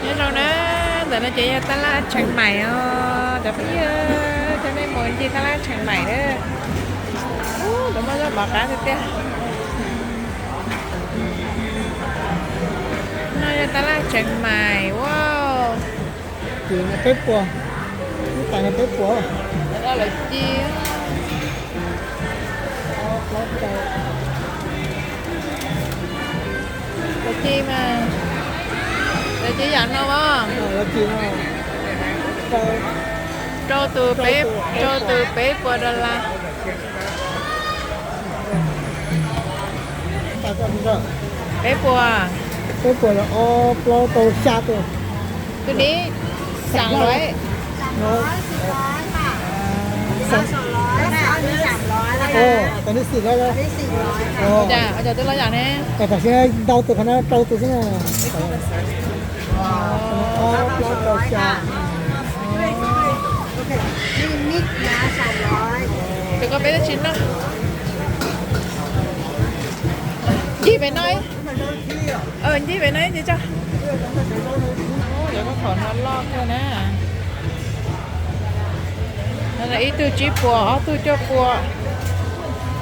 Nyob zoo na, ntawm no ces yog tab laj Tsheej Maim os cov phooj ywg, coj nej mus ncig tab laj Tsheej Maim na. Ub, lawv muaj zaj mov qab tiag tiag. No yog tab laj Tsheej Maim, wow. Peb puas, ib tais peb puas. Lawv ci, lawv ci mas, lawv ci yam no as. Rau tus peb, rau tus peb puas dollar. Peb puas, peb puas los ob plaub rau xya tus. Tus ni xam lawm. Tus ni xim lawm. Ua cas twb loj yam ne. Tam sim ntau tus qhov no rau tus xwb na. Ob plaub rau xya. Tus ko peb tsis noj. Ncig pem no, ncig pem no ces tso. Cov koj khaum no loj kawg na. Ib tug tsib puas, ob tug cuaj puas.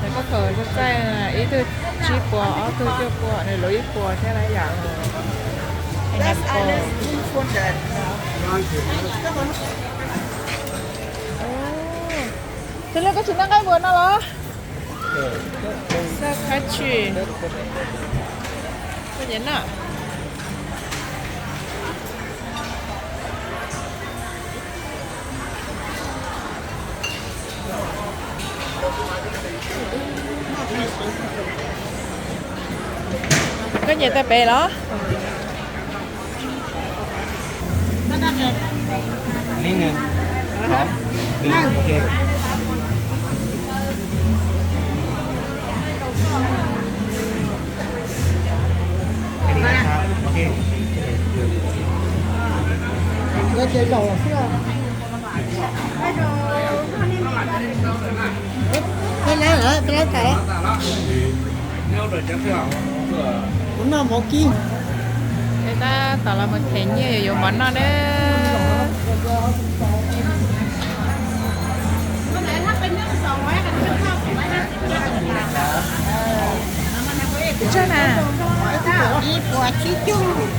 Cov koj khaum txaij, ib tug tsib puas, ob tug cuaj puas, nws luv ib puas thiab na yom. Tus liab koj tsis noj nqaij npuas no los? Xab khab tshwm. Koj nyiam noj? Koj nyiam tais pem los? Kuv noj mov kib. Tab tom los mus them nyiaj yuav yuav mov noj na. Ib puas tsib caug.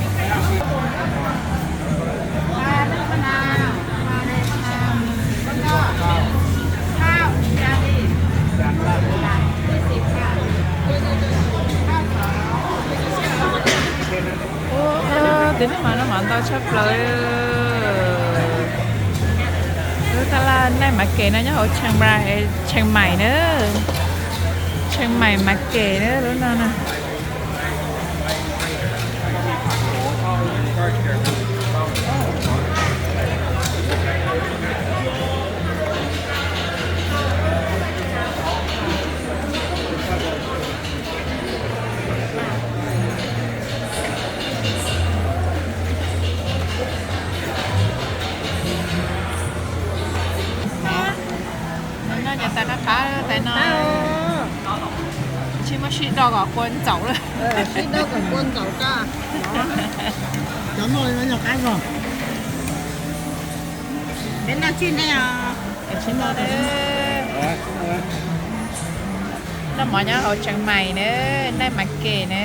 Ua, tus neeg mas no mas ntau tshaj plaws. Lub tab laj night market no nyob hauv Chiang Mai, Chiang Mai na. Chiang Mai market na lub no na. Noj cov tais qab qab tais no, tsis muaj sib do kom kua ntxaum lawm. Sib do kom kua ntxaum tso. Cov noj li no yog qab zog. Peb noj tsij nej os. Noj mov nyob hauv Chiang Mai na, night market na.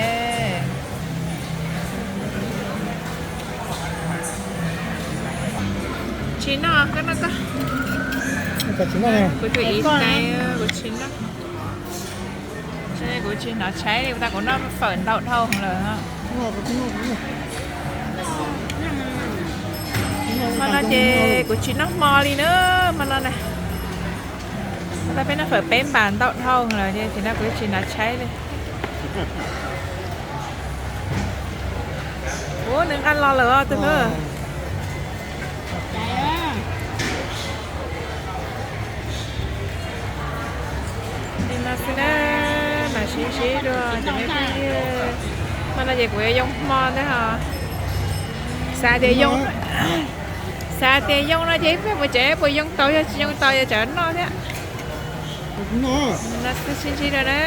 Tsis noj, koj noj koj. Kuv tus ib tais, kuv tsis noj. Kuv tsis hnov tshaib li, ua tas kuv noj fawm ntau dhau lawm. Hmo no ces kuv tsis noj hmo li na, hmo no na. Ua tas peb noj fawm peb npas ntau dhau lawm ces no kuv tsis hnov tshaib li. Ua, nws nqa los lawm os tus hlub. Li no xwb na, mam sib ntsib dua cov me phooj ywg. Hmo no ces kuv yuav yoo hmo ntag os. Xav tias yoo, xav tias yoo no ces ib pliag mus tsev puas yoo tau, yog tsis yoo tau ces tseem noj thiab. Li no xwb, sib ntsib dua na.